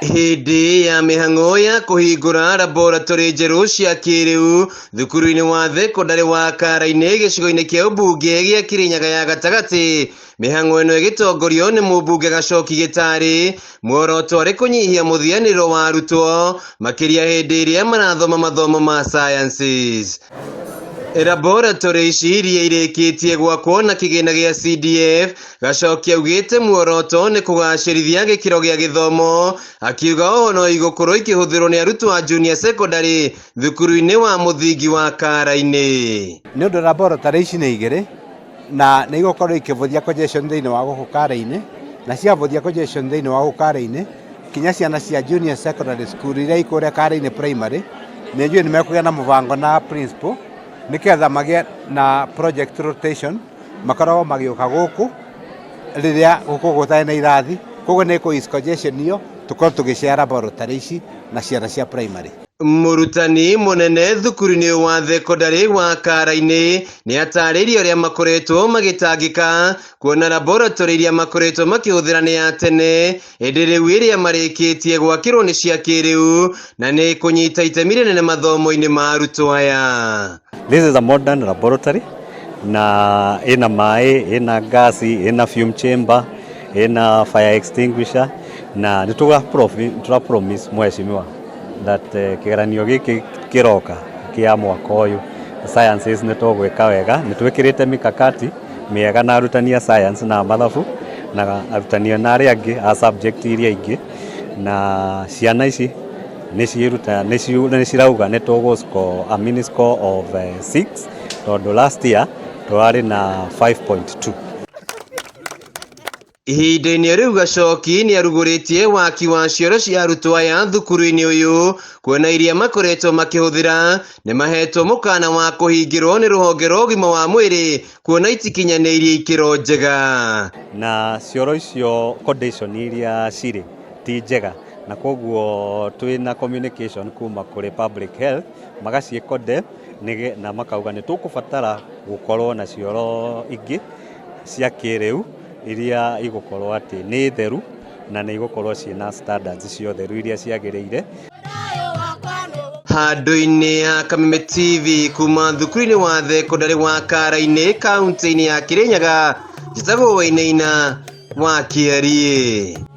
Hĩndĩ ya mĩhang'o ya kũhingũra laboratory njerũ cia kĩrĩu thukuru-inĩ wa thekondarĩ wa Karainĩ gĩcigo-inĩ kĩa ũmbunge gĩa Kĩrĩnyaga ya gatagatĩ, mĩhang'o ĩno ĩgĩtongorio nĩ mũmbunge Gacoki Gĩtarĩ, muoroto arĩ kũnyihia mũthianĩro wa arutwo makĩria hĩndĩ ĩrĩa marathoma mathomo ma sciences. Laboratory ici iria irĩkĩtie gwakwo na kĩgĩna gĩa CDF, Gacoki augĩte muoroto nĩ kũgacĩrithia gĩkĩro gĩa gĩthomo, akiuga oho no igũkorwo ikĩhũthĩrwo nĩ arutwo a junior secondary thukuru-inĩ wa mũthingi wa Karainĩ. Nĩ ũndũ laboratory ici nĩ igĩrĩ na nĩ igũkorwo ikĩvũthia congestion thĩinĩ wa gũkũ Karainĩ, na ciavũthia congestion thĩinĩ wa gũkũ Karainĩ, kinya ciana cia junior secondary school iria ikũrĩa Karainĩ primary, nĩ njũĩ nĩ mekũgĩa na mũbango na principal nĩgetha magĩe na project rotation makoragwo magĩũka gũkũ rĩrĩa gũkũ gũtarĩ na irathi, koguo nĩ kũ ease congestion ĩyo tũkorwo tũgĩcea laboratory ici na ciana cia primary. Mũrutani mũnene thukuru-inĩ wa thekondarĩ wa Karainĩ nĩ atarĩirie ũrĩa makoretwo magĩtangĩka kuona laboratory iria makoretwo makĩhũthĩra nĩ ya tene ĩndĩ rĩu ĩrĩa marĩkĩtie gwakĩrwo nĩ cia kĩrĩu na nĩ kũnyita itemi rĩnene mathomo-inĩ ma arutwo aya. This is a modern laboratory na ina maĩ, ina gasi, ina fume chamber, ina fire extinguisher na nĩ tũra promise mheshimiwa that kĩgeranio gĩkĩ kĩroka kĩa mwaka ũyũ sciences nĩ tũgwĩka wega, nĩ twĩkĩrĩte mikakati mĩega na arutani a science na mathabu na arutani na arĩa angĩ a subject iria ingĩ na ciana ici nĩ ciĩruta nĩ cirauga nĩ tũgũ score a mean score of 6 tondũ last year tũrarĩ na 5.2. Ihinda-inĩ rĩu Gacoki nĩ arugũrĩtie waki wa cioro cia arutwo aya thukuru-inĩ ũyũ kuona iria makoretwo makĩhũthĩra nĩ mahetwo mũkana wa kũhingĩrwo nĩ rũhonge rwa ũgima wa mwĩrĩ kuona itikinyanĩirie ikĩro njega. Na cioro icio condition iria cirĩ ti njega na koguo twĩna communication kuma kũrĩ public health magaciĩ na makauga nĩ tũkũbatara gũkorwo na cioro ingĩ cia kĩrĩu iria igũkorwo atĩ nĩ theru na nĩ igũkorwo ciĩna standards cia ũtheru iria ciagĩrĩire. Handũ-inĩ ha Kameme TV kuma thukuru-inĩ wa thekondarĩ wa Karainĩ kaunti-inĩ ya Kĩrĩnyaga, njĩtagwo Wainaina wa Kĩariĩ.